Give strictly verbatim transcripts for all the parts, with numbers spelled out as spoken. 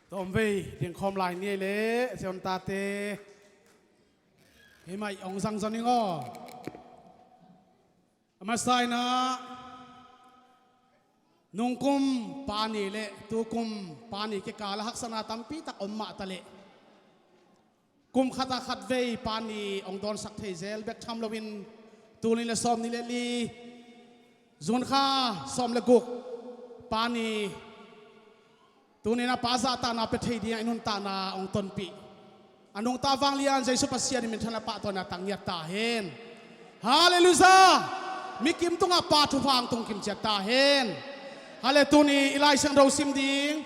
Tawmvei dingkhawm lai ni ei leh Zion tate hei mai ong zang zon ing aw. A masa inah nungkum pa ni leh tukum pa ni kikal a haksatna tampi tak om mah ta leh, kum khat a khatvei pa ni ong dawnsak thei zel bek tham loin, tul nih leh sawm nih leh li, June kha sawm leh guk pa ni, tuni-in a pa zahtakna pia thei dingah i nuntakna ong tonpih a nungta vanglian Jesu Pasian in minthanna pahtawi-in a tang ngiat ta hen. Halleluiah. Mikim tungah pa thupha ong tung kim ciat ta hen. Hale, tuni i Lai Siangtho sim ding,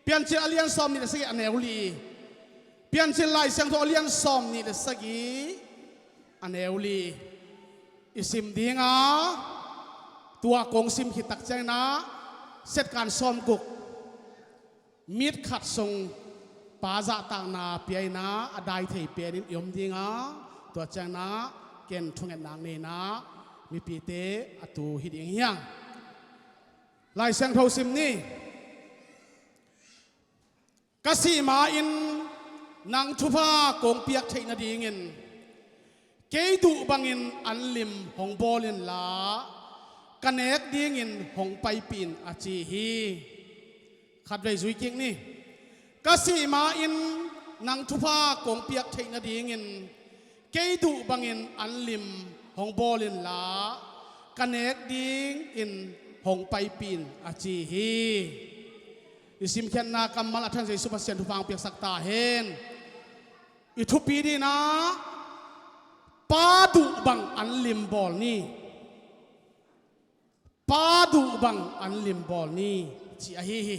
Piancil a lian sawm nih leh sagih a neu li. Piancil Lai Siangtho a lian sawm nih leh sagih a neu li i sim ding a, tua kong sim khit tak ciangin ah, setkan sawm guk, mit khat sung pa zahtakna pia-in ah a dai thei penin i om ding a, tua ciangin ah ken thungetna ong nei-in ah mipite a tu hi ding hi hang. Lai Siangtho sim ni. Ka sih ma-in nang thupha kong piak theih nadingin kei duh bangin an lim hong bawl inla, ka nek dingin hong paipih in, a ci hi. Khatvei zui kik ni. Ka sih ma-in nang thupha kong piak theih nadingin kei duh bangin an lim hong bawl inla, ka nek dingin hong paipih in, a ci hi. I simkhiatna kammal a than Jesu Pasian thupha ong piaksak ta hen. I thupi dingin ah, pa duh bang an lim bawl ni. Pa duh bang an lim bawl ni, ci ahi hi.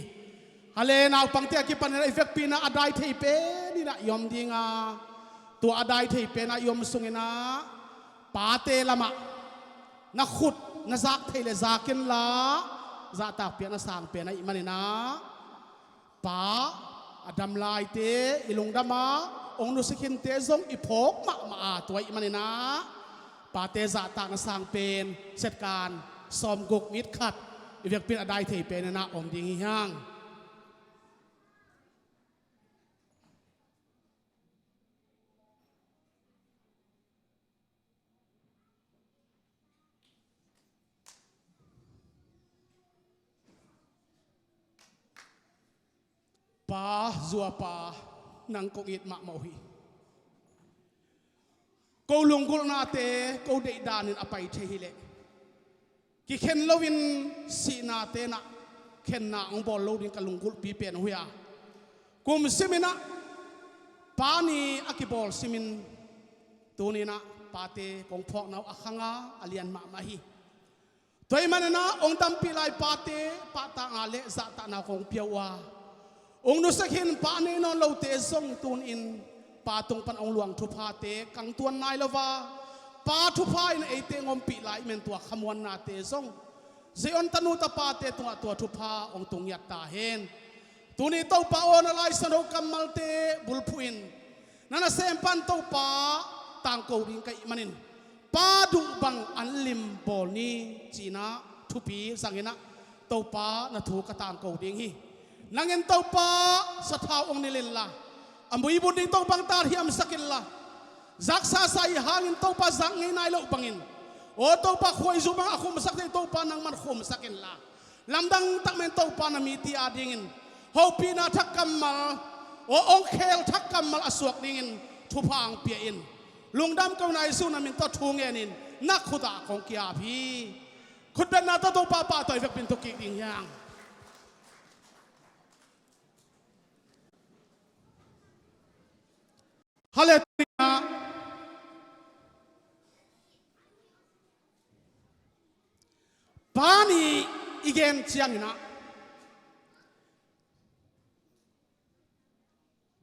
Hale, naupangte a kipanin ah i vekpi-in ah a dai thei penin ah i om ding a, tua a dai thei pen ah i om sungin ah pate lamah na khut na zak thei leh zak inla, zahtak piakna sang pen ahih manin ah, pa a dam laite, i lungdam a ong nusia khinte zong i phawk mahmah a, tua ahih manin ah pate zahtakna sang pen setkan sawm guk, mit khat, i vekpi-in a dai thei penin ah om ding hi hang. Pa, zuapa, nang kong it mahmah uh hi. Ko lunggulhnate ko deih danin a pai thei hi leh, kikhen loin sihnate in ah khenna ong bawl lo ding ka lunggulhpi pen uh hi a. Kum simin ah pa ni a kibawl simin, tuni-in ah pate kong phawkna uh a khang a, a lian mahmah hi. Tua ahih manin ah ong dampih lai pate pahtakna leh zahtakna kong pia uh a, ong nusia khin pa nei nawn lote zong tuni-in pa tung pan ong luang thuphate kangtuan nai lo a, pa thupha in eite ong ompih lai ahih manin tua khamuannate zong Zion tanu tapate tungah tua thupha ong tung ngiat ta hen. Tuni Topa aw, na Lai Siangtho kammalte bulphuhin, na nasem pan Topa tangko ding ka hih manin, pa duh bang an lim bawl ni, ci-in ah thupi zangin ah Topa na thu ka tangko ding hi. Nang in Topa sathau ong nilh inla, a muibun ding Topa ong tathiamsak inla, zaksa sa ahih hangin Topa zak ngei nai loh bangin, aw Topa khuaizu bang a khumsak thei Topa nangman khumsak inla, lamdang tak mahin Topa na mite adingin hopihna thak kammal, aw ong khel thak kammal a suak dingin thupha ong pia in. Lungdam ko, na Jesu na min tawh thu ngenin na khut ah kong ki-ap hi. Khutbetna tawh Topa pahtawi vekpi-in thuk kik ding hi hang. Hale, tuni-in ah pa ni i gen ciangin ah,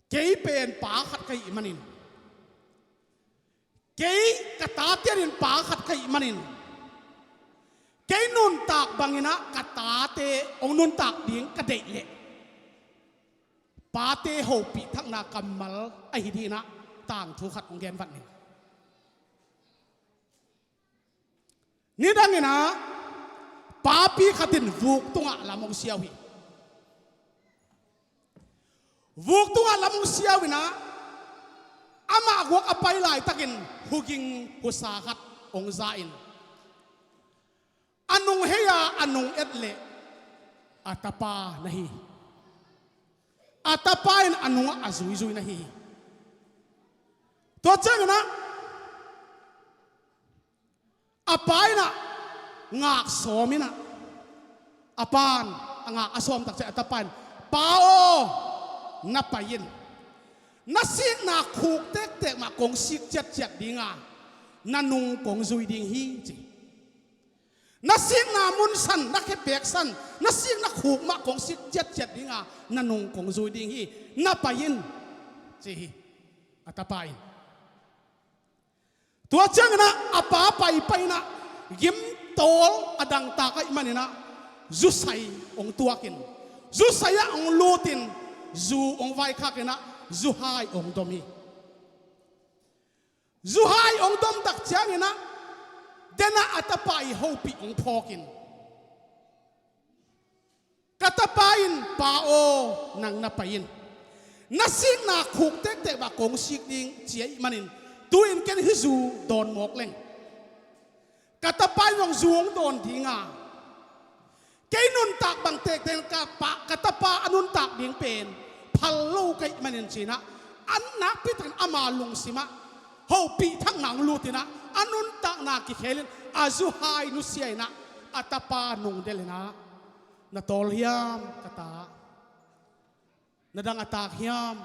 kei pen pa khat ka hih manin, kei ka tate adingin pa khat ka hih manin, kei nuntak bangin ah ka tate ong nuntak ding ka deih leh, pate hopih thakna kammal ahi dingin ah tangthu khat ong gen vat ning. Nidangin ah papi khat in vuk tungah lam ong siau hi. Vuk tungah lam hong siau in ah, amah guak a pai laitakin huging husa khat hong za in, a nung hei a, a nung et leh a tapa na hi. A tapa in a nungah a zuizui na hi. Tua ciangin ah a pa in ah ngak sawm in ah, a pa in a ngak a sawm tak ciang a tapa in, "Pa aw, na pai in. Na sikna khuk tektek mah kong sik ciatciat ding a, na nung kong zui ding hi," ci. "Na sikna mun san, na khepek san, na sikna khuk mah kong sik ciatciat ding a, na nung kong zui ding hi. Na pai in," ci hi a tapa in. Tua ciangin ah a pa paipai in ah, gimtawl a dangtak ahih manin ah zusai hong tuak in, zusai ah hong lut in, zu hong vaikhak in ah, zuhai hong dom hi. Zuhai hong dom tak ciangin ah, den ah a tapa ii hopih hong phawk in, "Ka tapa in, 'Pa aw, nang na pai in. Na sikna khuk tektek mah kong sik ding,' ci ahih manin, tu-in ken hih zu dawn mawk leng. Ka tapa in zong zu hong dawn ding a, kei nuntak bang tektek in ka pa, ka tapa a nuntak ding pen phal lo ka hih manin," ci in ah, a nakpi takin ama lungsim ah hopih thakna hong lut in ah, a nuntakna kikhel in, a zuhai nusia in ah, a tapa nungdel in ah, "Na tawl hiam, ka ta? Na dang a tak hiam?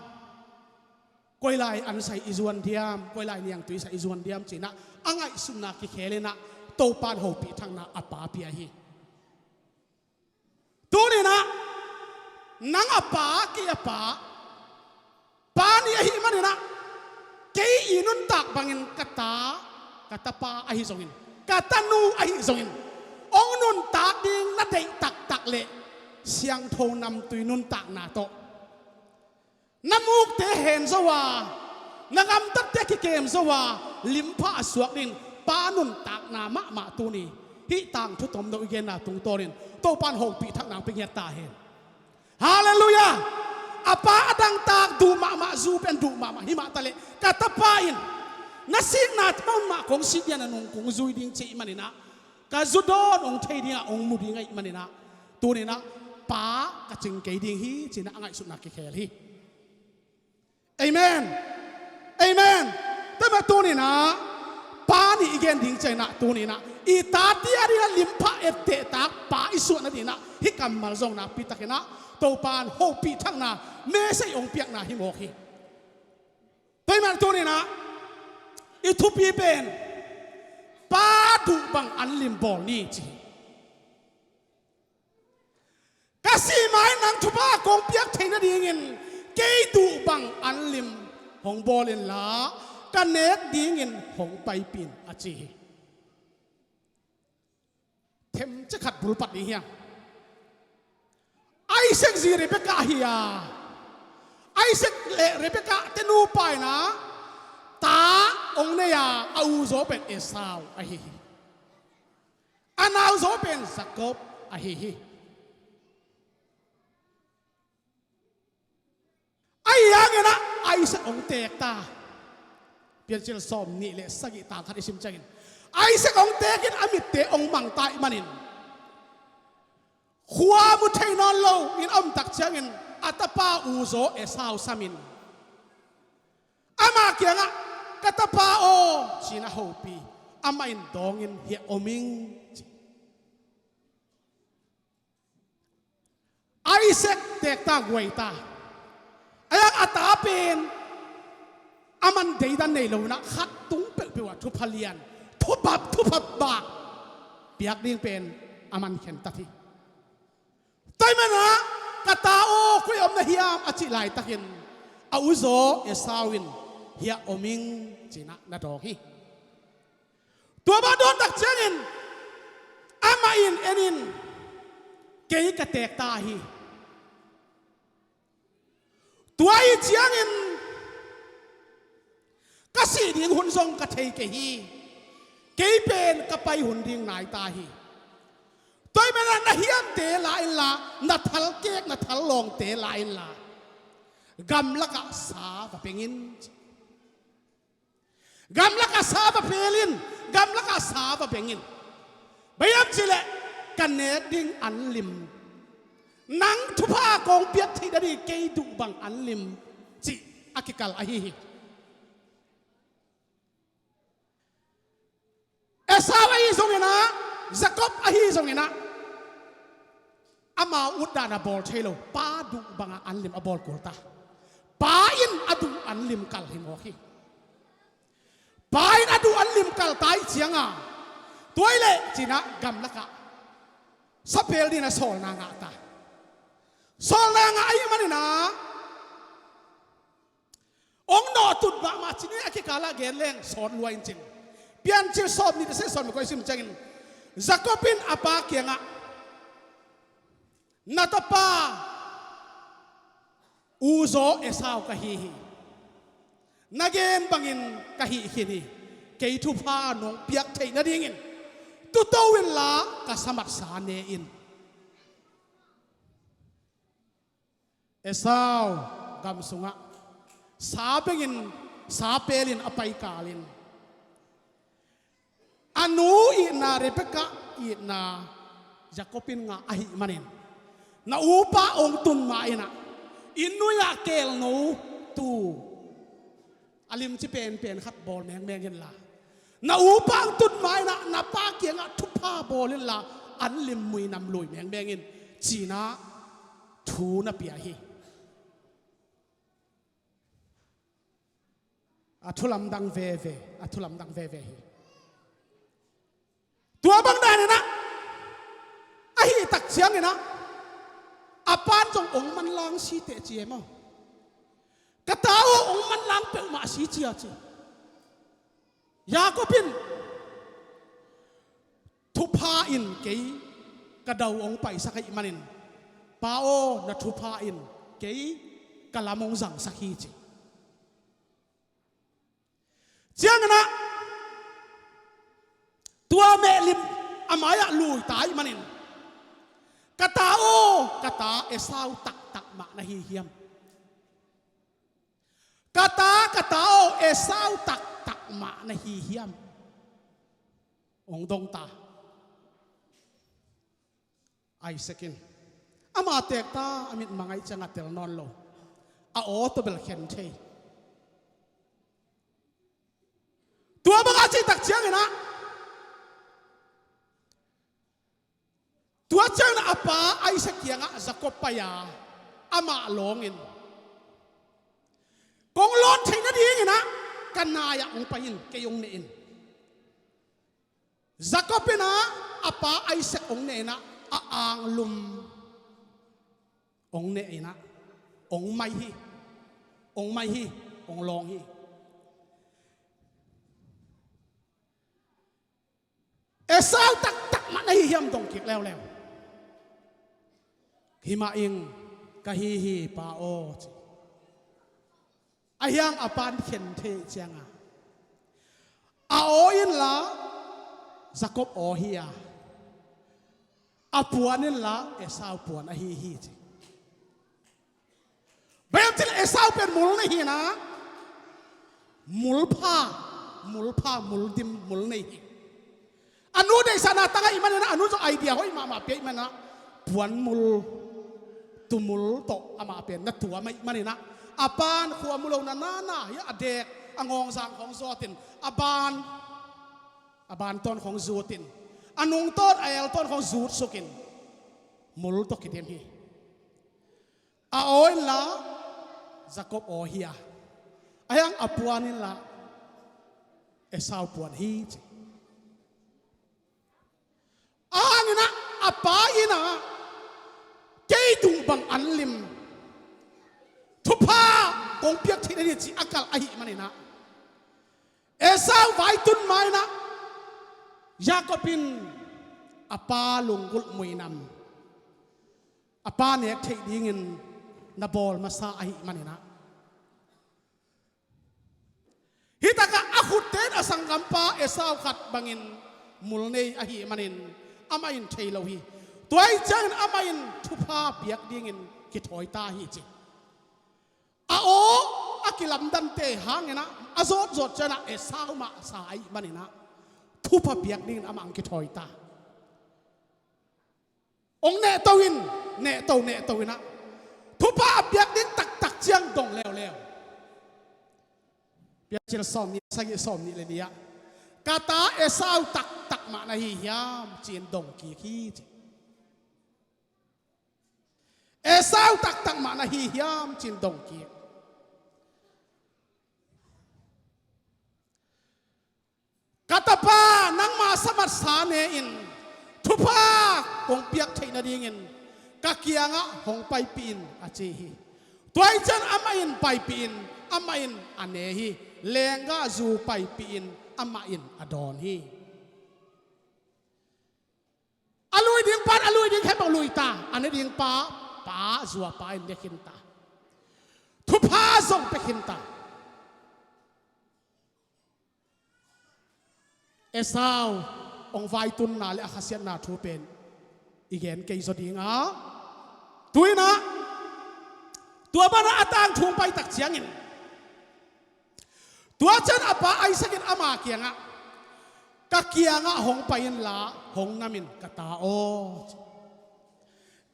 Koi lai an sai i zuan diam? Koi lai niangtui sai i zuan diam?" ci in ah, a ngaihsutna kikhel in ah, Topa'n hopih thakna a pa pia hi. Tuni in ah, nang a pa, kei a pa, pa nih ahih manin ah, kei ii nuntak bangin ka ta, ka tapa ahi zongin, ka tanu ahi zongin, hong nuntak ding na deih taktak leh, siangtho namtui nuntakna tawh na mukte hen zo a, na gamtatte kikem zo a, limpha a suak ding pa nuntakna mahmah tuni hih tangthu tomno i genna tungtawnin Topa'n hopih thakna hong pia ngiat ta hen. Halleluiah! A pa a dangtak, duh mahmah, zu pen duh mahmah, himah taleh ka tapa in, "Na sikna mun mah kong sik ding a, na nung kong zui ding," ci ahih manin ah, ka zu dawn hong thei ding a, hong mu ding ahih manin ah, tuni in ah, "Pa ka cing kei ding hi," ci in ah, a ngaihsutna kikhel hi. Amen. Amen. Tua mah tuni in ah, pa nih i gen ding ciangin ah, tuni in ah, i tate a ding ah limpha etteh tak pa i suah nadingin ah, hih kammal zong nakpi takin ah, Topa'n hopih thakna message hong piakna hi mawk hi. Tua mah tuni in ah, i thupi pen, "Pa duh bang an lim bawl ni," ci hi. "Ka sih ma-in nang thupha kong piak theih nadingin kei duh bang an lim hong bawl inla, ka nek dingin hong paipih in," a ci hi. Themcia khat bulpat ding hiam? Isaac zi Rebekah ahi a, Isaac le Rebekah te nupa in ah ta hong nei a, a uzaw pen Esau ahi hi. A nauzaw pen Jakob ahi hi. Ahi hangin ah Isaac hong teek ta. Piancil sawmnih le sagih tang khat i sim ciangin, Isaac hong teek in a mitte hong mang ta ahih manin, khua mu thei nawn lo in a om tak ciangin a tapa uzaw Esau sam in, ama kiangah, "Ka tapa aw," ci-in a hopih. Amah in dawng in, "Hiah om ing," ci. Isaac teek ta, guai ta. Ahi hang a ta pen aman deidan nei lo in ah, khat tung peuhpeuh ah thupha lian, thupha, thupha bak piak ding pen aman khentat hi. Tua ahih manin ah, "Ka ta aw, koi ah om na hiam?" a cih laitakin a uzaw Esau in, "Hiah om ing," ci-in ah na dawng hi. Tua mah dawn tak ciangin amah in en in, "Kei ka teek ta hi. Tua ahih ciangin ka sih ding hun zong ka thei kei hi. Kei pen ka pai hun ding nai ta hi. Tua ahih manin ah na hiamte la inla, na thalkek, na thallawngte la inla, Gamlakah sa va beng in. Gamlakah sa va phel in. Gamlakah sa va beng in. Bang hiam cih leh ka nek ding anlim, nang thupha kong piak theih nading kei duh bang anlim, cih a kikal ahi hi. Esau ahi zongin ah, Jacob ahi zongin ah, ama utdan a bawl thei lo, pa duh bangah anlim a bawl kul ta. Pa in a duh anlim kal hi mawk hi. Pa in a duh anlim kal ta ih ciangah, tua ih leh ci-in ah gamlakah sa phel dingin a sawlna ngah ta. Sawlna ngah ahih manin ah, ong nawh tut mahmah ci-in a kikalah gen leng sawt lua in cin. Piancil sawm nih, sawm nih koi sim ciangin, Jacob in a pa kiangah, na tapa uzaw Esau ka hi hi. Na gen bangin ka hih khin hi. Kei thupha nong piak theih nadingin tuto inla ka sa matsa ne in. Esau gam sungah sa bengin, sa pelin a pai kalin, a nu itna, Rebekah itna Jacob in ngah ahih manin, na upa ong tun ma-in ah, inn nuai-ah keelno tu a limci penpen khat bawl mengmeng inla, na upa ong tun ma-in ah na pa kiangah thupha bawl inla, anlim muinam lui mengmeng in, ci-in ah thu na pia hi. A thu lamdang veve, a thu lamdang veve hi. Tua bang danin ah, ahih tak ciangin ah, a pa'n zong ong manlang si teh ci e maw. Ka ta aw, ong manlang peuhmah si ci a ci. Jacob in, thupha in kei ka dau ong paisak ahih manin, pa aw, na thupha in kei ka lam ong zangsak hi ci. Ciangin ah, tua mehlim a mai-ah lui ta ahih manin, ka ta aw, ka ta Esau taktak mah na hi hiam. Ka ta, ka ta aw, Esau taktak mah na hi hiam. Ong dong ta. Isaac in, ama teek ta, a mit mang ahih ciangah tel nawn lo. A aw tawh bel khen thei. Tua bangah cih tak ciangin ah, tua ciangin ah a pa Isaac kiangah Jacob pai-a, amah lawngin, kong lawn theih nadingin ah ka nai-ah ong pai in, kei ong neh in. Jacob in ah a pa Isaac ong neh in ah, a anglum ong neh in ah, ong mai hi, ong mai hi, ong lawng hi. Esau taktak mah na hi hiam, dong kik leuleu. Hi mah ing, ka hi hi pa aw ci. Ahi hang a pa'n khen thei ciangah, a aw inla Jacob aw hi a, a puan inla Esau puan ahi hi ci. Bang hiam cih leh Esau pen mul nei hi in ah, mulpha, mulpha, muldim, mul nei hi. A nu deihsakna tang ahih manin ah, a nu zong idea hoih mahmah pia ahih manin ah, puanmul, tumul tawh amah pen na tuam ahih manin ah, a pa'n khua mu lo na nana hi a, dek a ngawngzang khawng zawtin, a ban, a ban tawn khawng zutin, a nung tawn, a el tawn khawng zutsukin, mul tawh kidim hi. A aw inla Jacob aw hi a, ahi hang a puan inla Esau puan hi ci. A hangin ah a pa in ah kei duh bang anlim, thupha kong piak theih nading ci a kal ahih manin ah, Esau vai tun ma-in ah, Jacob in a pa lunggulh muinam, a pa nek theih dingin na bawl masa ahih manin ah, hi takah a khutte in a sanggampa Esau khat bangin mul nei ahih manin amah in thei lo hi. Tua ahih ciangin amah in thupha piak dingin kithawi ta hi ci. lamdangte hangin ah, a zawtzawt ciangin ah Esau mah sa ahih manin ah, thupha piak dingin amah hong kithawi ta. Hong nehto in, nehto, nehto in ah, thupha a piak ding taktak ciang dong leuleu. Piancil sawmnih, sagih, sawmnih le nih ah, "Ka ta Esau taktak mah na hi hiam?" ci-in dong kik hi, ci. "Esau taktak mah na hi hiam?" ci-in dong kik. "Ka tapa, nangma samatsa ne-in thupha kong piak theih nadingin ka kiangah hong paipih in," a ci hi. Tua ahih ciang amah in paipih in, amah in a ne hi. Lenggahzu paipih in, amah in a dawn hi. A lui ding pa in a lui ding khempeuh lui ta, a ne ding pa, pa zuapa in ne khin ta. Thupha zong pia khin ta. Esau hong vaitunna le a khasiatna thu pen i gen kei zaw ding a, tu-in ah, tua banah a tangthu hong pai tak ciangin, tua ciang a pa Isaac in ama kiangah, "Ka kiangah hong pai inla, hong nam in, ka ta aw.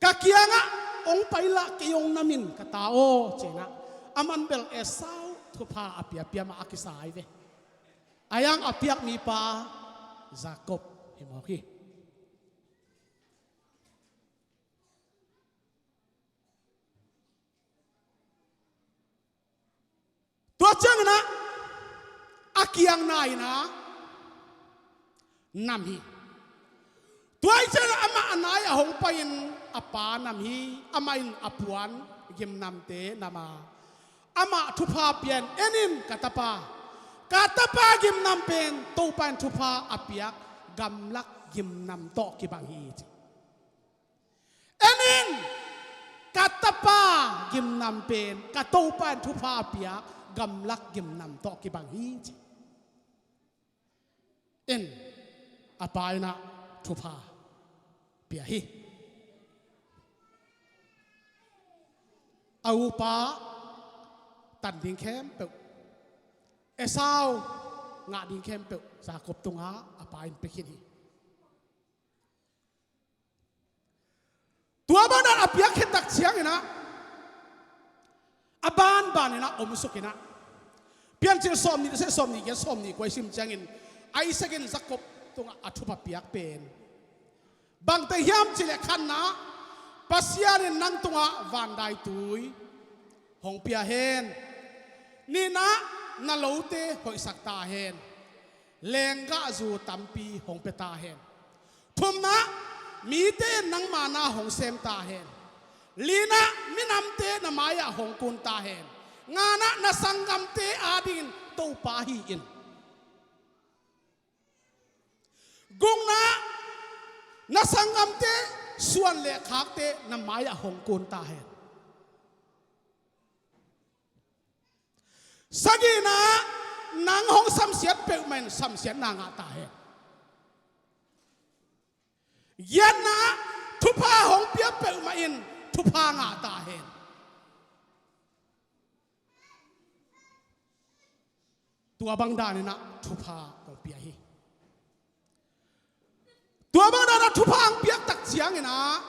Ka kiangah hong pai inla, kei hong nam in, ka ta aw," ci-in ah, aman bel Esau thupha a piapia mah a kisa hi ve. A yang a piak mipa Jacob hi mawk hi. Tua ciangin ah a kiang nai-in ah nam hi. Tua ahih ciangin ah amah a nai-ah hong pai-in a pa nam hi. Amah in a puan gimnamte nam a, amah thupha pia-in, "En in, ka tapa, ka tapa gimnam pen Topa in thupha a piak gamlak gimnam tawh kibang hi," ci. "En in, ka tapa gimnam pen ka Topa in thupha a piak gamlak gimnam tawh kibang hi," ci. En, a pa in ah thupha pia hi. A upa tan ding khempeuh, Esau ngah ding khempeuh Jacob tungah a pa in pia khin hi. Tua banah a piak khit tak ciangin ah, a banban in ah om suk in ah, Piancil sawmnih le sagih, sawmnih giat, sawmnih kua i sim ciangin, Isaac in Jacob tungah a thupha piak pen bangte hiam cih leh, khatna, "Pasian in nang tungah vandaitui hong pia hen. Nihna, na lote hoihsak ta hen. Lenggahzu tampi hong pia ta hen. Thumna, mite in nangma na hong sem ta hen. Lina, minamte na mai-ah hong kun ta hen. Ngana, na sanggamte adingin Topa hi in. Gukna, na sanggamte suan le khakte na mai-ah hong kun ta hen. Sagihna, nang hong samsiat peuhmah in samsiatna ngah ta hen. Giatna, thupha hong pia peuhmah in thupha ngah ta hen." Tua bang danin ah thupha hong pia hi. Tua bang danin ah thupha hong piak tak ciangin ah,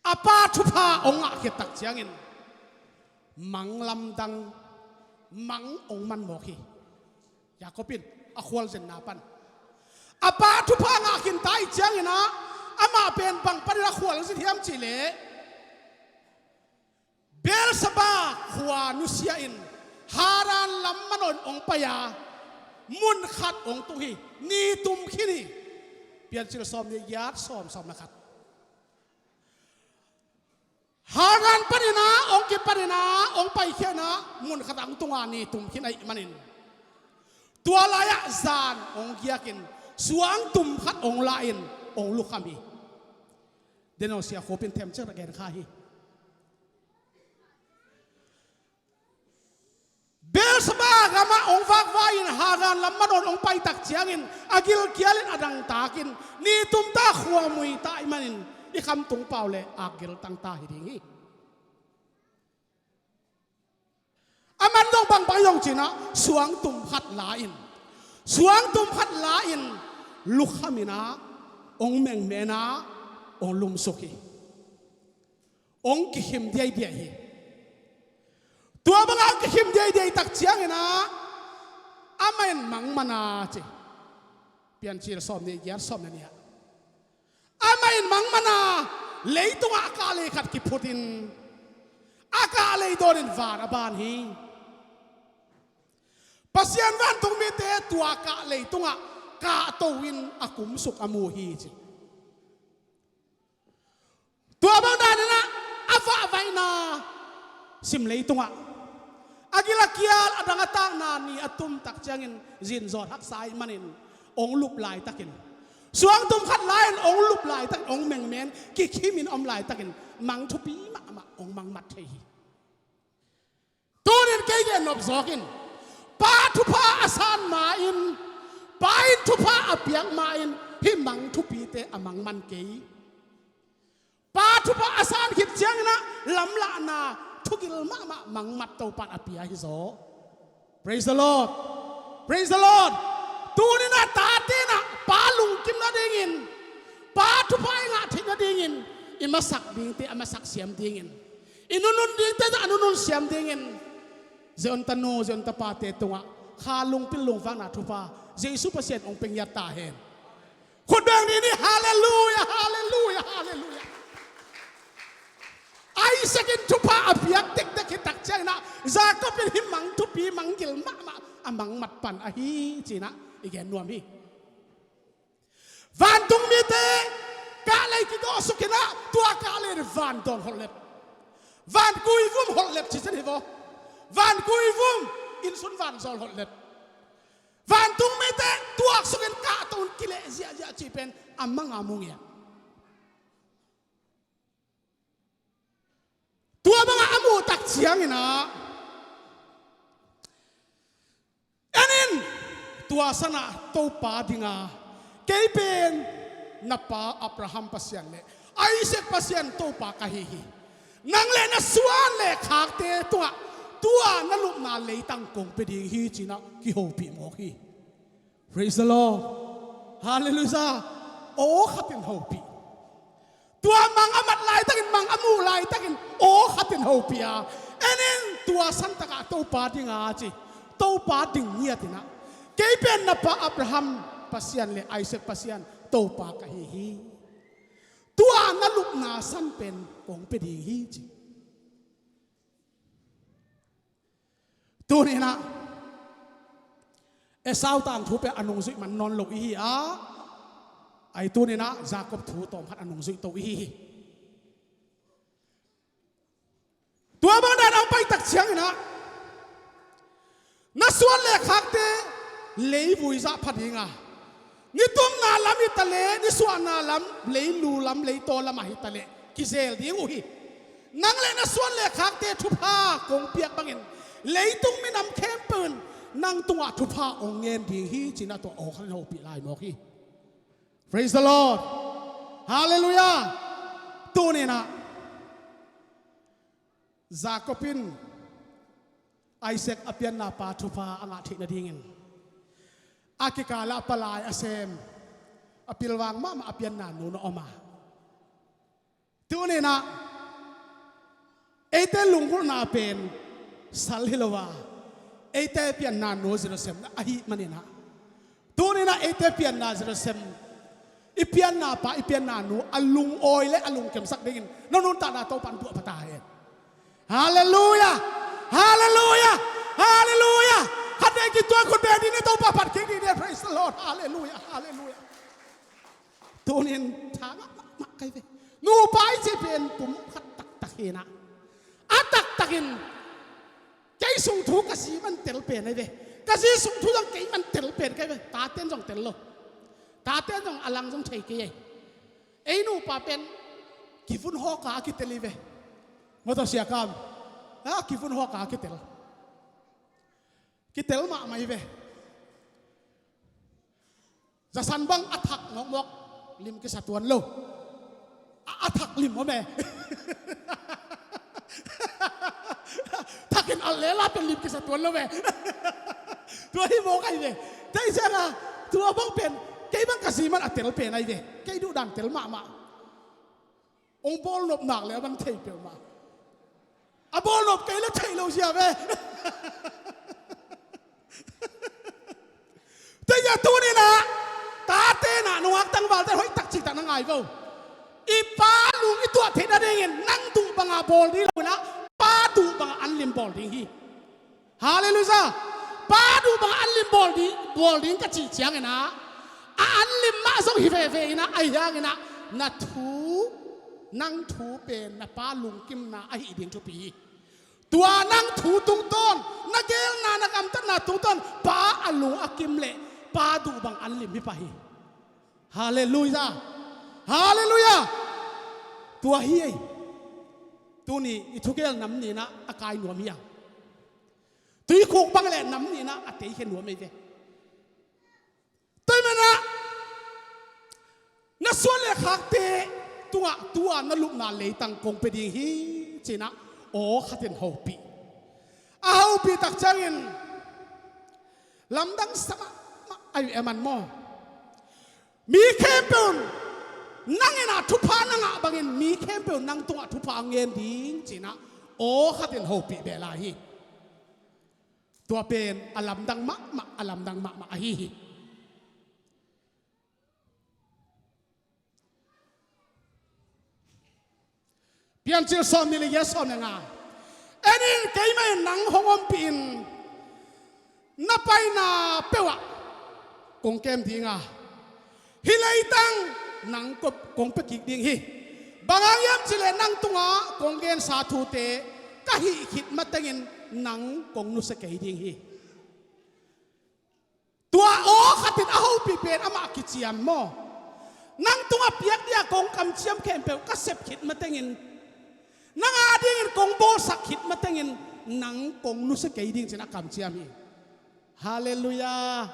a pa thupha hong ngah khit tak ciangin mang lamdang, mang hong man mawk hi. Jacob in a khualzinna pan a pa thupha ngah khin ta ahih ciangin ah, amah pen bang panin a khualzin hiam cih leh, Beersheba khua nusia-in Haran lam manawhin hong pai a, mun khat hong tung hi. Ni tum khin hi. Piancil sawmnih giat, sawm, sawm le khat. Haran panin ah hong kipanin ah hong paikhia-in ah, mun khat ah hong tung a, ni tum khin ahih manin, tua lai-ah zan hong giakin suangtum khat hong la-in hong lukham hi. Daniel siakhup in themcik a gen kha hi. Beersheba gamah hong vakvai-in Haran lam manawhin hong pai tak ciangin, a gilkialin a dangtakin, ni tum ta, khuamui ta ahih manin, i khamtung pau le akgil tangta hi ding hi. A man zong bangbang hi zong cinah suangtum khat la-in, suangtum khat la-in lukhaminah hong mengmenah hong lumsuk hi. Hong kikhim diaidiai hi. Tua bangah hong kikhim diaidiai tak cianginah amah in mangmana ci. Piancil sawm nih giat sawm na nih ah amah in mangmana leitungah a kahlei khat kiphutin a kahlei dawnin van a ban hi. Pasian vantungmite tua kahlei tungah kahto-in a kumsuk a mu hi ci. Tua bang daninah a vahvaihna sim leitungah a gil a kial a dang a takna ni a tumtak ciangin zinzawt haksa ahih manin hong lup laitakin, suangtum khat lai-in hong lup laitakin hong mengmen kikhimin om laitakin mang thupi mahmah hong mangmat thei hi. Tunin kei gen nop zawkin, Pa thupha a san ma-in, Pa in thupha a piak ma-in hih mang thupite a mang man kei. Pa thupha a san khit cianginah lamlahna thugil mahmah mangmat Topan a pia hi zaw. Praise the Lord. Praise the Lord. Tuninah tatenah Pa lungkim nadingin, Pa thupha i ngah theih nadingin i masak dingte a masak siam dingin, i nunun dingte zah a nunun siam dingin Zion tanu, Zion tapate tungah kha lungpil lungvakna thupha Jesu Pasian hong pia ngiat ta hen. Khut beng ni ni, halleluia, halleluia, halleluia. Isaac in thupha a piak dekdek hi tak cianginah Jacob in hih mang thupi mang gil mahmah a mangmat pan ahi cinah i gen nuam hi. Vantungmite kahlei kidawhsukinah tua kahlei in van dawn holhlep, van kuivum holhlep ci cian hi vaw. Van kuivum, innsun vanzawl holhlep. Vantungmite tuaksukin kahto-in kileh ziahziah cih pen a manga mu ngiat. Tua bangah a muhtak cianginah, en in, tua sanah Topa dinga, kei pen na pa Abraham Pasian le Isaac Pasian Topa ka hi hi. Nang le na suan le khakte tungah tua na lupna leitang kong pia ding hi cinah kihopih mawk hi. Praise the Lord. Halleluia. Aw khatin hopih. Tua mang a mat laitakin, mang a muh laitakin aw khatin hopih a, en in, tua santakah Topa dinga ci. Topa ding ngiatinah, kei pen na pa Abraham Pasian le Isaac Pasian Topa ka hi hi. Tua na lupna san pen kong pia ding hi ci. Tuninah Esau tangthu pen a nungzuih man nawn lo ihi a, ai tuninah Jacob thu tawmkhat a nungzuih to ihi hi. Tua bang dan a hong paitak cianginah na suan le khakte leivui zah pha dinga, nitumna lam hi taleh, nisuahna lam, leilu lam, leitaw lamah hi taleh kizel ding uh hi. Nang le na suan le khakte thupha kong piak bangin leitung minam khempeuh in nang tungah thupha hong ngen ding hi cinah tua aw khatin hopih lai mawk hi. Praise the Lord. Halleluia. Tuninah Jacob in Isaac a pianna pa thupha a ngah theih nadingin a kikalah palai a sem, a pilvang mahmah a pianna nu na om a. Tuninah eite lunggulhna pen sal hi lo a, eite pianna nu zilsem ahih maninah, tuninah eite pianna zilsem, i pianna pa, i pianna nu a lungawi le a lungkemsak dingin na nuntakna Topan buah pha ta hen. Halleluia. Halleluia. Halleluia. Khat vei kituak, khut beng dih ni, Topa phat kik dih ni. Praise the Lord. Halleluia. Halleluia. Tunin tha ngah mahmah kai ve. Nupa i cih pen pum khat taktak hinah, a taktakin kei sung thu ka zi man tel pen ai ve. Ka zi sung thu zong kei man tel pen kai ve. Taten zong tel lo. Taten zong a lang zong thei kei ai. Ei nupa pen kivun hawka a kitel hi ve. Mawtaw siakam a kivun hawka a kitel. Kitel mahmah hi ve. Zasan bang a thak mawkmawk, lim kisa tuan lo. A, a thak lim om e. Thakin a lela pen lim kisa tuan lo ve. Tua hi mawk ahi ve. Tei siang a, tua bang pen kei bang ka zi man a tel pen ahi ve. Kei duh dan tel mahmah. Ong bawl nop nak le a bang thei peuhmah. A bawl nop kei le thei lo zia ve. Tei a tuninah tate nah nungak tangvalte hoih takcik tak na ngai vo. I pa lung i tuah theih nadingin nang duh banga bawl ding lo inah pa duh banga an lim bawl ding hi. Halleluiah. Pa duh banga an lim bawl ding, bawl ding ka cih cianginah a an lim mah zong hi veve inah ahi hanginah na thu, nang thu pen na pa lungkimna ahi ding thupi hi. Tua nang thu tungtawn, na gelna, na gamtatna tungtawn pa a lung a kim leh pa duh bang an lim hi pah hi. Halleluiah. Halleluiah. Tua hi ei. Tuni i thugel nam ninah a kai nuam hi a, tuikhuk bang le nam ninah a teikhia nuam ei ve. Tua hi manah na suan le khakte tungah tua na lupna leitang kong pia ding hi, cinah aw khatin hopih. A hopih tak ciangin lamdang sa mahmah ahi ve, a man maw? Mi khempeuh in nang inah thupha na ngah bangin mi khempeuh in nang tungah thupha a ngen ding, cinah aw khatin hopih beh lai hi. Tua pen a lamdang mahmah, a lamdang mahmah ahi hi. Piancil sawm nih le giat, sawm le nga. En in, keimah in nang hong ompih in na paina peuhah kong kem ding a, hih leitang nang kong pia kik ding hi. Bang hang hiam cih leh nang tungah kong gensa thute ka hih khit matengin nang kong nusia kei ding hi. Tua aw khatin a hopih pen amah kiciam maw? Nang tungah piak dia kong kamciam khempeuh ka sep khit matengin, nang adingin kong bawlsak khit matengin nang kong nusia kei ding, cinah kamciam hi. Halleluiah.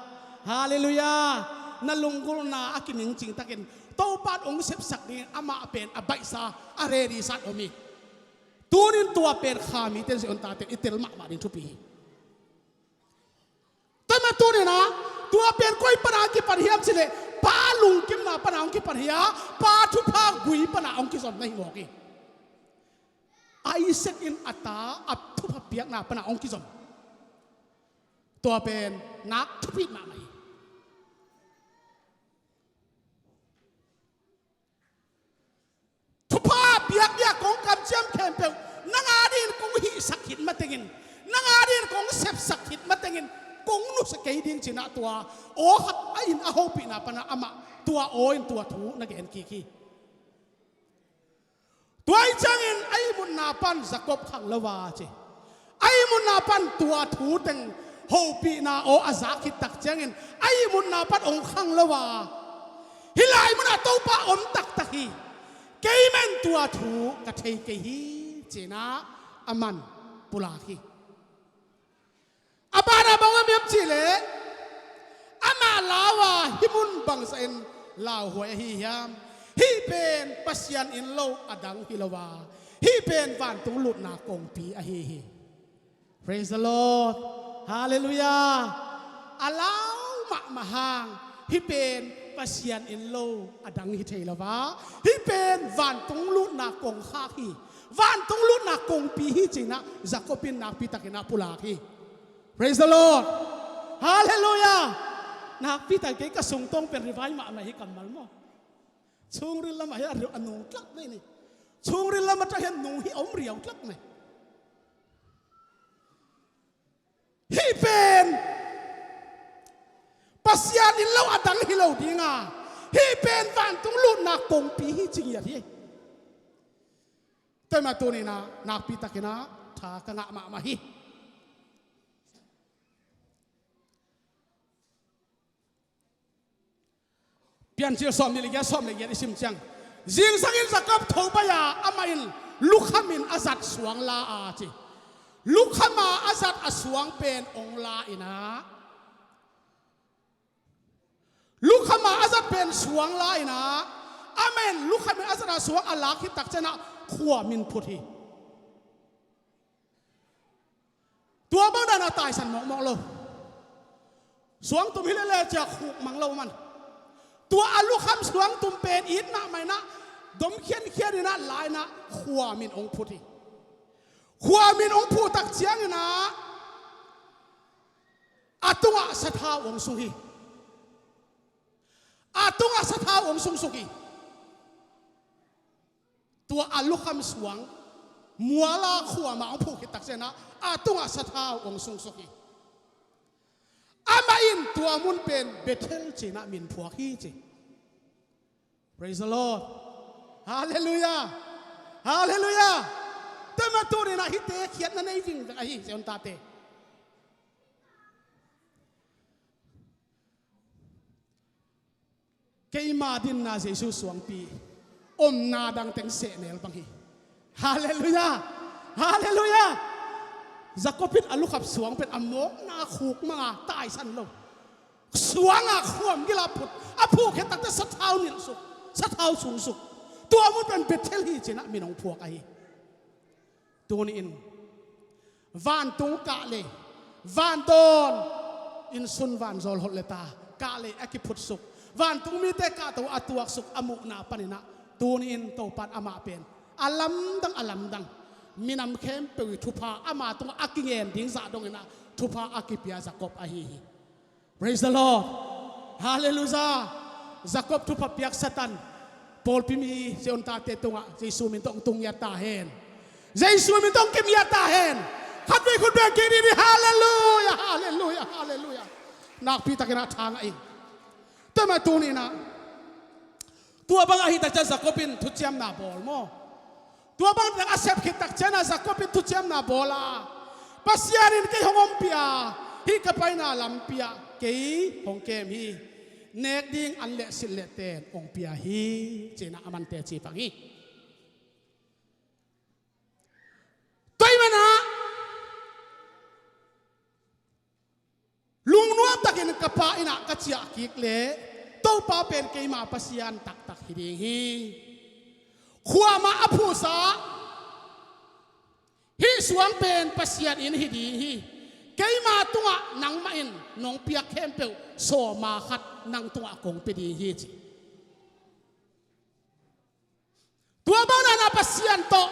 Halleluiah. Na lunggulhna a kimingcing takin Topa in hong sepsak dingin amah pen a baihsa, a ready sa om hi. Tunin tua pen kha mite in zi on tate i tel mahmah ding thupi hi. Tua mah tuninah tua pen koi pana hong kipan hiam cih leh pa lungkimna pana hong kipan hi a, pa thupha gui pana hong kizom na hi mawk hi. Isaac in a ta a thupha piakna pana hong kizom. Tua pen nak thupi mahmah hi. Thupha piak dia kong kamciam khempeuh nang adingin kong hihsak khit matengin, nang adingin kong sepsak khit matengin kong nusia kei ding, cinah tua aw khat a in a hopihna pana amah tua aw in tua thu na gen kik hi. Tua hi ciangin a ihmutna pan Jacob khang lo a ci. A ihmutna pan tua thu teng hopihna aw a zak khit tak ciangin a ihmutna pan hong khang lo a, hih lai munah Topa om taktak hi. Keimah in tua thu ka thei kei hi, cinah aman pulak hi. A banah bang om hiam cih leh amah lau a, hih mun bangzah in lauhuai ahi hiam? Hih pen Pasian inn lo a dang hi lo a, hih pen vantung lutna kongpi ahi hi. Praise the Lord. Halleluiah. A lau mahmah hang hih pen Pasian inn lo a dang hi thei lo a, hih pen vantung lutna kongkhak hi. Vantung lutna kongpi hi, cinah Jacob in nakpi takin a pulak hi. Praise the Lord. Halleluiah. Nakpi tak kei ka sungtawng pen rivai mahmah hi kammal maw? Chungril lamah hi a nung tlak mai ni. Chungril lamah tak hi a nung hi a om riau tlak mai. Hih pen Pasian inn lo a dang hi lo ding a, hih pen vantung lutna kongpi hi, ci ngiat hi. Tua mah tuninah nakpi takinah tha ka ngah mahmah hi. Piancil sawm nih le giat, sawm le giat i sim ciang, zingsangin Jacob tho pai a, amah in lukhamin a zat suang la a ci. Lukhama a zat a suang pen ong la inah, lukhama a zat pen suang la inah, Amah in lukhamin a zatna suang a lak khit takcianah khuamin phut hi. Tua bang dan a taisan mawkmawk lo. Suangtum hi lele ciah khuk mang lo man. Tua a lukham suangtum pen it mahmah inah dom khiankhian inah la inah khuamin hong phut hi. Khuamin hong phut takciang inah a tungah sathau hong sung hi. A tungah sathau hong sungsuk hi. Tua a lukham suang muala khuamah hong phut khit takcianah a tungah sathau hong sungsuk hi. Amah in tua mun pen Bethel ci inah min phuak hi ci. Praise the Lord. Halleluiah. Halleluiah. Tua mah tuni inah hihte khiatna nei vingveng ahi, sia un tate. Keima dinna Jesu suangpi, omna dang teng sehnel bang hi. Halleluiah. Halleluiah. Jacob in a lukham suang pen a mawkna khuk manga taisan lo. Suanga khuam gila phut, a phut khit takte sathau nilhsuk, sathau sungsuk. Tua mun pen Bethel hi ci inah min hong phuak ahi. Tuni in vantung kahlei, vandawn in sun vanzawl holh le ta kahlei a kiphutsuk, vantung mite kahto a tuaksuk a muhna paninah tuni in Topan amah pen a lamdang a lamdang minam khempeuh i thupha ama tungah a kingen ding zah donginah thupha a kipia Jacob ahi hi. Praise the Lord. Halleluiah. Jacob thupha piak Satan pawlpi mi sia un tate tungah Jesu min tawh hong tung ngiat ta hen. Jesu min tawh hong kim ngiat ta hen. Khatvei khut beng kik dih ni. Halleluiah. Halleluiah. Halleluiah. Nakpi takinah thang ahi. Tua mah tuni inah tua bang ahi takcian Jacob in thuciamna bawl maw? Tua bang a sep khit takcianah Jacob in thuciamna bawl a, Pasian in kei hong ompih a, hih ka paina lampi ah kei hong kem hi. Nek ding an le silh le ten hong pia hi ci inah a man teci pang hi. Tua ahih manah lungnuam takin ka pa innah ka ciah kik leh Topa pen keima Pasian taktak hi ding hi. Khuamah a phuhsa hih suang pen Pasian inn hi ding hi. Keima tungah nangmah in nong piak khempeuh sawma khat nang tungah kong pia ding hi ci. Tua bang nana Pasian tawh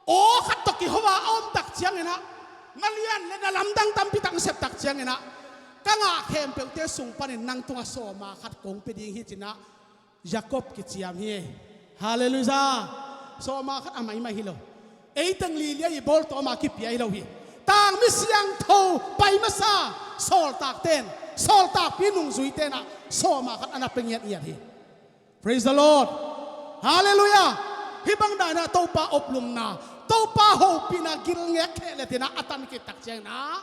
aw khat tawh kiho a a om tak cianginah na lian le na lamdang tampi tak na sep tak cianginah ka ngah khempeuhte sung panin nang tungah sawma khat kong pia ding hi cinah Jacob kiciam hi. Halleluiah. Sawma khat a maimai hi lo. Eiteng lilia i bawltawma kipia hi lo hi. Tangmi siangtho pai masa sawltakten, sawltakpi nungzuitenah sawma khat a na pia ngiatngiat hi. Praise the Lord. Halleluiah. Hih bang danah Topa oplumna, Topa hopihna gilngek kheh le tinah a tankit tak cianginah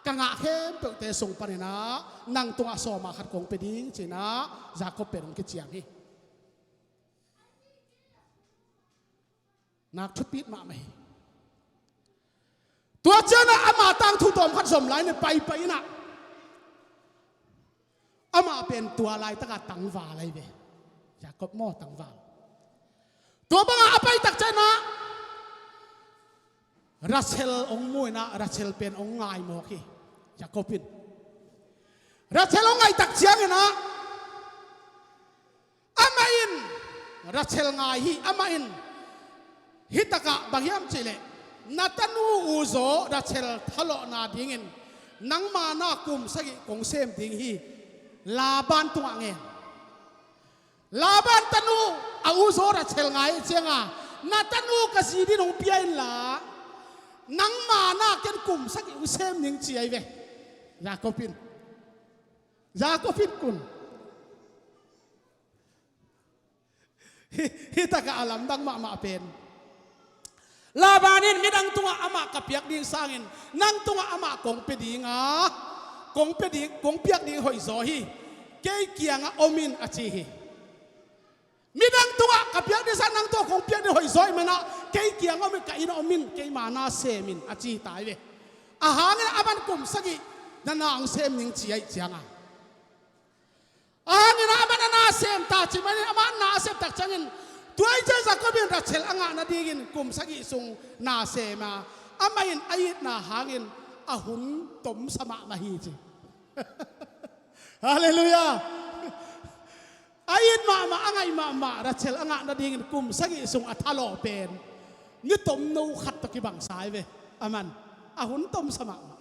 ka ngah khempeuhte sung paninah nang tungah sawma khat kong pia ding cinah Jacob pen hong kiciam hi. Nak thupit mahmah hi. Tua cianah ama tangthu tawm khat zom lai ni paipai inah amah pen tua laitaka tangval ahi ve. Jacob maw tangval. Tua bangah a pai tak cianah Rachel hong mu inah Rachel pen hong ngai mawk hi. Jacob in Rachel hong ngai tak cianginah amah in Rachel ngai hi. Amah in hih takah bang hiam cihleh na tanu uzaw Rachel thalawhna dingin nangma na kum sagih kong sem ding hi. Laban tungah ngen. Laban tanu a uzaw Rachel ngai cianga na tanu ka zi din hong pia inla nangma na ken kum sagih hong sem ning ci ahi ve. Jacob in Jacob in kun hih takah a lamdang mahmah pen Laban in midang tungah amah ka piak ding sangin nang tungah amah kong pia dinga kong pia ding kong piak ding hoihzaw hi. Kei kiangah om in a ci hi. Midang tungah ka piak ding sangin nang tungah kong piak ding hoihzaw hi manah kei kiangah om in ka innah om in keima na sem in a ci ta hi ve. Ahangin a man kum sagih na na hong sem ning ci aih cianga Ahang in ah amah na na sem ta ci manin, amah na a sem tak ciangin, tua ahih ciang Jacob in Rachel a ngah nadingin kum sagih sung na sem a, amah in a itna hangin a hun tomsa mahmah hi ci. Halleluiah. A it mahmah, a ngaih mahmah Rachel a ngah nadingin kum sagih sung a thalawh pen ni tomno khat tawh kibangsa hi ve. Aman a hun tomsa mahmah.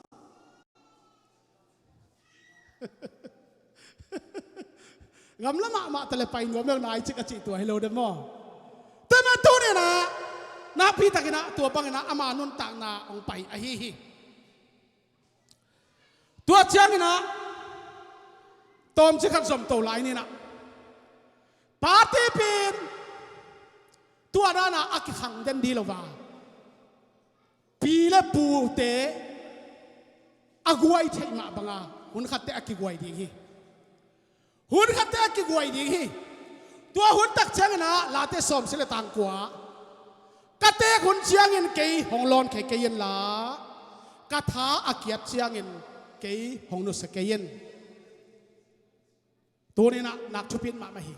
Gamla mahmah tale pai nuam lo nai cik a cih tua hi lo de maw? Tua mah tuni in ah nakpi takin ah tua bangin ah ama nuntakna hong pai ahi hi. Tua ciangin ah tawmcik khat zom to lai ni in ah, pate pen tua dan a a kikhang den ding lo va, pi le pute a guai theih mah banga hun khatte a kiguai ding hi. Hun khatte a kiguai ding hi. Tua hun tak ciangin ah Late sawmsagih le tang kua, ka teek hun ciangin kei hong lawnkhia kei in la, ka tha a kiat ciangin kei hong nusia kei in. Tuni in ah nak thupi mahmah hi.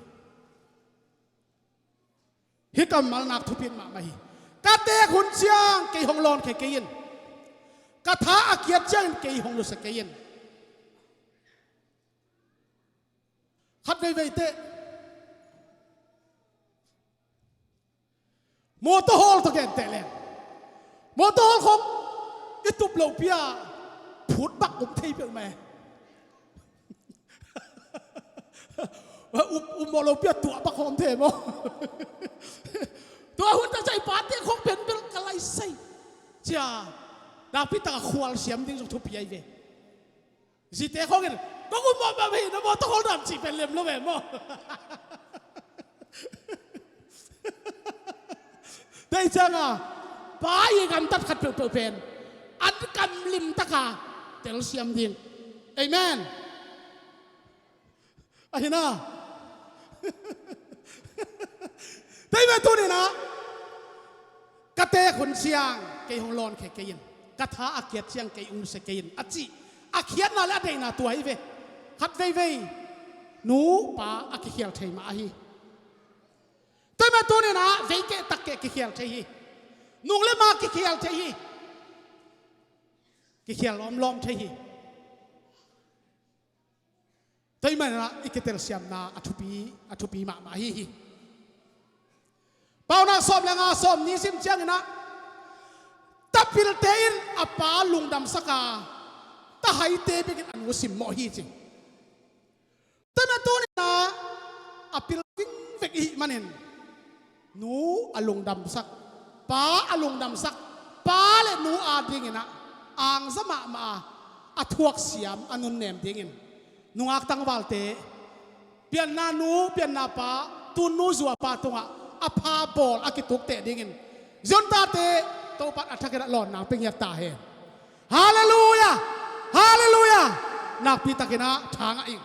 Hih kammal nak thupi mahmah hi. Ka teek hun ciang kei hong lawnkhia kei in. Ka tha a kiat ciangin kei hong nusia kei in. Khat veivei teh mawtaw hawl tawh genteh leng, mawtaw hawl khong i tup lopi a phut bak om thei peuhmah e. Um, um mawh lopi a tuah bak om thei maw? Tua hun tak ciang i pate khong pen bel ka lai sai cia, nakpi takin khual siam ding zong thupi ahi ve. Zite khong in, kong um mawh mawh hi, na mawtaw hawl dan cih pen lem lo ve maw? Tua ahih ciangin pa i gamtat khat peuhpeuh pen an kam limtak a telsiam ding. Amen. Ahi na. Tua ahih manin tuni in ah ka teek hun ciang kei hong lawnkhia kei in, ka tha a kiat ciang kei hong nusia kei in a cih a khiatna le a deihna tua hi ve. Khat veivei nu pa a kikhial thei mah ahi. Tua ahih manin tuni in ah vei keh tak keh kikhial thei hi. Nung le ma kikhial thei hi. Kikhial lawmlawm thei hi. Tua ahih manin ah i kitelsiamna a thupi, a thupi mahmah ahi hi. Paunak sawm le nga, sawmnih sim ciangin ah, tapilte in a pa lungdamsak a, tahaite bekin a nu simmawh hi ci. Tua ahih manin tuni in ah a pil vingvek i hih manin, nu a lungdamsak, pa a lungdamsak, pa le nu adingin ah angza mahmah a, a thuaksiam, a nunnem dingin nungak tangvalte, pianna nu, pianna pa, tunnu zuapa tungah a pha bawl a kituk teh dingin Zion tate Topa'n a thakin ah lawnna pia ngiat ta hen. Halleluiah! Halleluiah! Nakpi takin ah tha ngah ing.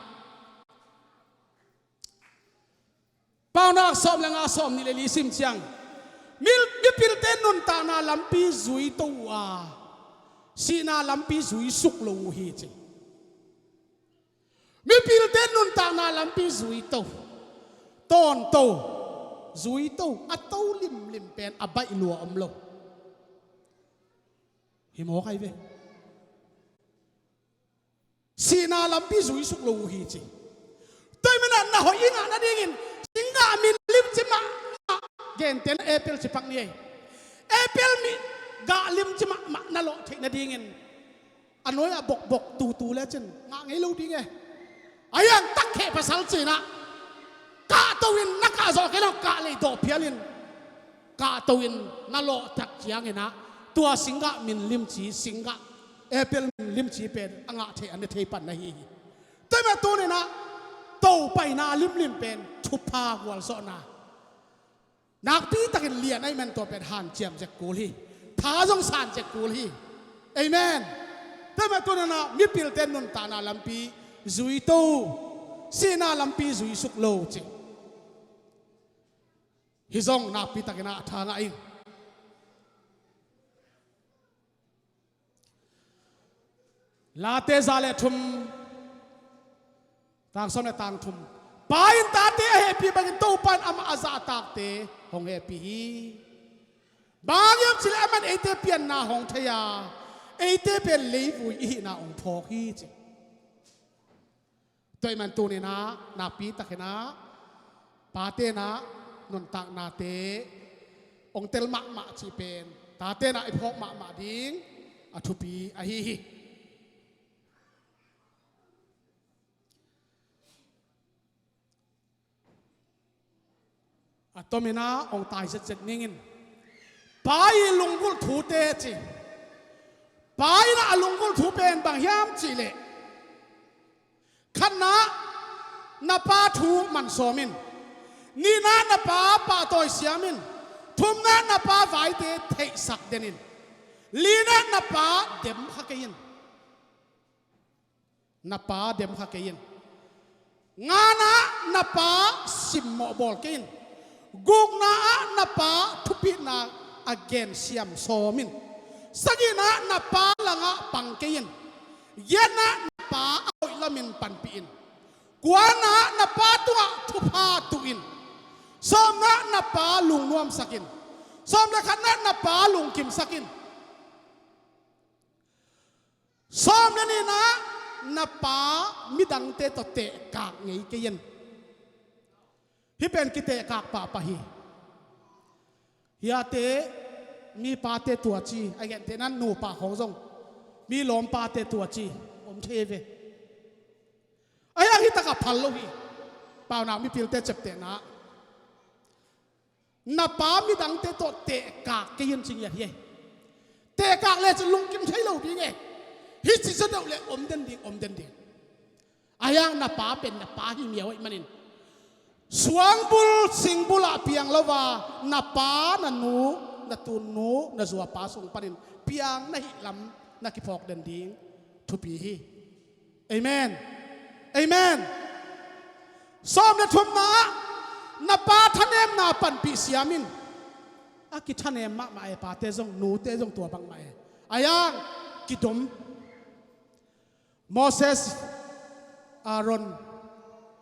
Paunak sawm le nga, sawmnih le li sim ciang, mi, mipilte nuntakna lampi zui to uh a, sihna lampi zui suk lo uh hi ci. Mipilte nuntakna lampi zui to, tawnto, zui to, a to limlim pen a baih lua om lo. Hi mawk ahi ve. Sihna lampi zui suk lo uh hi ci. Tua ahih manin ah na hoih i ngah nadingin, singgah min limci mahmah, gentehna apple ci pak ni ei. Apple min gah limci mahmah na lawh theih nadingin a nuai-ah bokbok tutu lecin ngah ngei lo ding e. A hiang tak kheh pasal ci-in ah kahto in, na kah zawh kei lo, kah lei dawh phial in kahto in na lawh tak ciangin ah tua singgah min limci, singgah apple min limci pen a ngah thei, a ne thei pan na hi hi. Tua ahih manin tuni in ah Topa in a limlim pen thupha gualzawhna nakpi takin lian ahih manin tua pen hanciam zek kul hi. Tha zong san zek kul hi. Amen. Tua ahih manin tuni in ah mipilte nuntakna lampi zui to, sihna lampi zui suk lo ci. Hih zong nakpi takin ah tha ngah ing. Late za le thum, tang sawm le tang thum. Pa in tate a hehpih bangin Topa in amah a zahtakte hong hehpih hi. Bang hang hiam cih leh amah in eite pianna hong thei a, eite pen leivui i hihna hong phawk hi ci. Tua ahih man tuni-in ah nakpi takin ah pate in ah nuntaknate hong tel mahmah cih pen tate in ah i phawk mahmah ding a thupi ahi hi. A tomin ah hong tai zetzet ning in. Pa i lunggulh thute ci. Pa in ah a lunggulh thu pen bang hiam cih leh, khatna, na pa thu man sawm in. Nihna, na pa pahtawi siam in. Thumna, na pa vaite theihsak den in. Lina, na pa dem kha kei in. Na pa dem kha kei in. Ngana, na pa simmawh bawl kei in. Gukna ah na pa thupitna a gen siam sawm in. Sagihna, na pa langah pang kei in. Giatna, na pa a hoih lamin panpih in. Kuana, na pa tungah thupha tuh in. Sawmna, na pa lungnuamsak in. Sawm le khatna, na pa lungkimsak in. Sawm le nihna, na pa midangte tawh tehkak ngei kei in. Hih pen kitehkak pahpah hi. Hiate, mi pate tua ci, a gentehna nupa khawng zong mi lawm pate tua ci om thei ve. Ahi hang hih takah phal lo hi. Paunau mipilte ciaptehna, na pa midangte tawh tehkak kei in ci ngiat hi. Tehkak lecin lungkim thei lo ding e. Hih ci zaw deuh le om den ding, om den ding. Ahi hang na pa pen na pa hi miau ahih manin, suangbul singbul ah piang lo a, na pa, na nu, na tunnu, na zuapa sung panin piang na hih lam na kiphawk den ding thupi hi. Amen. Amen. Sawm le thumna ah, na pa thanemna panpih siam in. A kithanem mahmah e, pate zong, nute zong tua bangmah e. Ahi hang kidom. Moses, Aaron,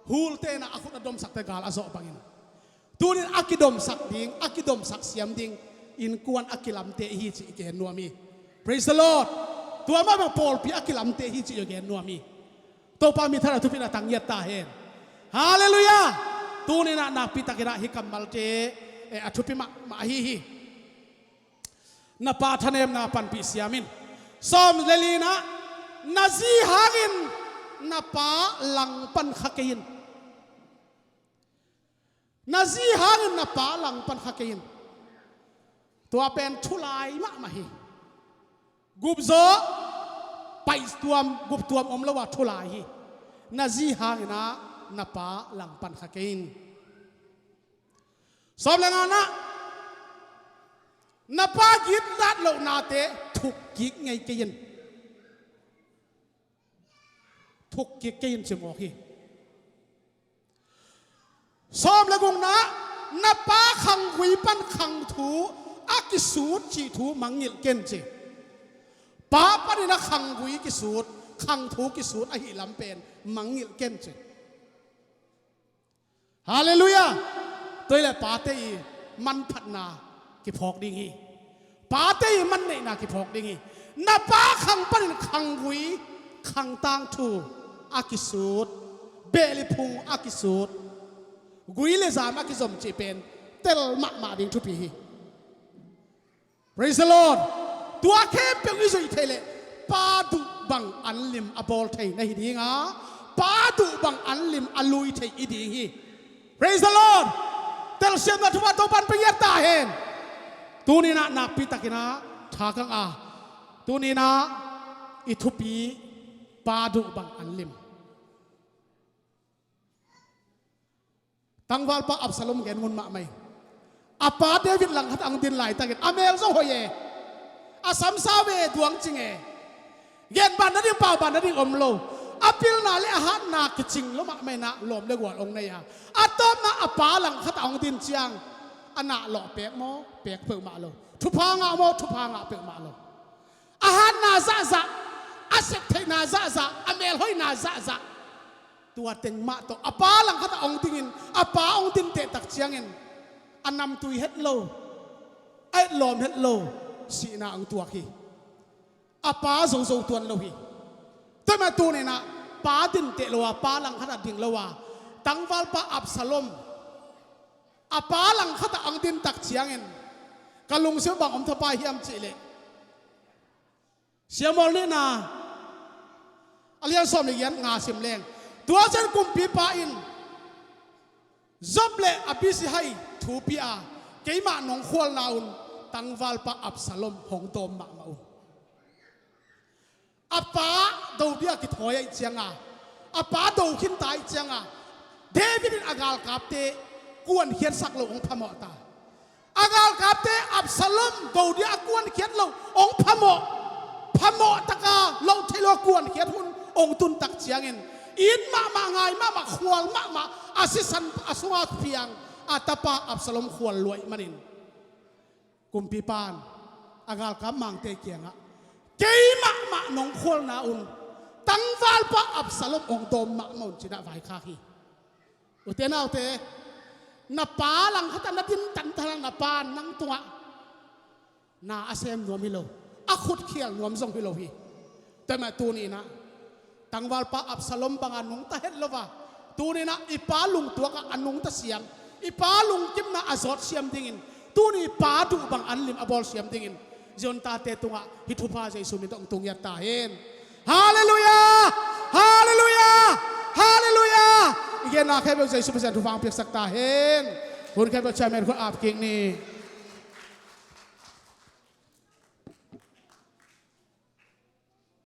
hulte in ah a khut a domsakte gal a zawh bangin, tunin a kidomsak ding, a kidomsak siam ding innkuan a kilamte ihi cih i gen nuam hi. Praise the Lord. Tua mah bang pawlpi a kilamte ihi cih i gen nuam hi. Topa minthanna thupina tang ngiat ta hen. Halleluiah. Tunin ah nakpi takin ah hih kammalte, eh, a thupi mahmah ahi hi. Na pa thanemna panpih siam in. Sawm le lina, na zi hangin na pa langpan kha kei in. Na zi hangin na pa langpan kha kei in. Tua pen thulai mahmah hi. Gupzawh, paihtuam, guptuam om lo a thulai hi. Na zi hangin ah na pa langpan kha kei in. Sawm le ngana, na pa gitlat lohnate thukkik ngei kei in. Thukkik kei in ci mawk hi. Sawm le gukna, na pa khanggui pan khangthu a kisut cih thu mangngilh ken ci. Pa panin a khanggui kisut, khangthu kisut ahih lam pen mangngilh ken ci. Halleluiah. Tua hi leh pate i manphatna kiphawk ding hi. Pate i manneihna kiphawk ding hi. Na pa khang panin khanggui, khangtangthu a kisut, behliphung a kisut, gui le zam a kizom cih pen tel mahmah ding thupi hi. Praise the Lord. Tua khempeuh i zuih theih leh pa duh bang anlim a bawl thei na hi ding a, pa duh bang anlim a lui thei i ding hi. Praise the Lord. Telsiamna thupha Topa'n pia ngiat ta hen. Tuni-in ah nakpi takin ah thakang a, tuni-in ah i thupi, pa duh bang anlim. Tangvalpa Absalom gen ngun mahmah hi. A pa David langkhat a hong din laitakin a mel zong hoih e, a sam sau e, duang cing e. Gen ban nading, pau ban nading om lo. A pilna le a hatna kicing lo mahmah in ah lawm le gual hong nei a, a tawpna a pa langkhat a hong din ciang a nah lawh pek maw, pek peuhmah lo. Thupha ngah maw, thupha ngah peuhmah lo. A hatna zahzah, a sep theihna zahzah, a melhoihna zahzah. Tua teng mah tawh a pa langkhat ah hong dingin a pa hong dinteh tak ciangin a namtui het lo, a etlawm het lo, sihna hong tuak hi. A pa zozo tuan lo hi. Tua mah tuni-in ah pa dinteh lo a, pa langkhat ah ding lo a, tangvalpa Absalom a pa langkhat ah hong din tak ciangin ka lungsim bang om thapai hiam cih leh, Samuel nihna a lian sawm le giat nga sim leng. Tua ciang kumpipa in Joab le Abishai thu pia a, keimah nong khualna un tangvalpa Absalom hong dawm mahmah un. A pa do ding a kithawi ahih cianga, a pa do khinta ahih cianga, David in a galkapte kuankhiatsak lo hong phamawh ta. A galkapte Absalom do ding a kuankhiat lo hong phamawh, phamawh taka loh theih lo a kuankhiat hun hong tun tak ciangin, it mahmah, ngai mahmah, khual mahmah, a sisan a sunga piang a tapa Absalom khual luaih manin kumpipa in a galkap mangte kiangah, keimah mah nong khualna un tangvalpa Absalom hong dawm mahmah un, ci-in ah vaikhak hi. Ute naute, na pa langkhat ah na din tantan a, na pa nang tungah na a sem nuam hi lo, a khutkhial nuam zong hi lo hi. Tua mah tuni-in ah tangvalpa Absalom banga nungta het lo a, tuni-in ah i pa lungtuak ah a nungta siam, i pa lungkimna a zawt siam dingin, tuni pa duh bang an lim a bawl siam dingin Zion tate tungah hih thupha Jesu min tawh hong tung ngiat ta hen. Halleluiah! Halleluiah! Halleluiah! I genna khempeuh Jesu Pasian thupha hong piaksak ta hen. Hun khempeuh chairman khut ap kik ni.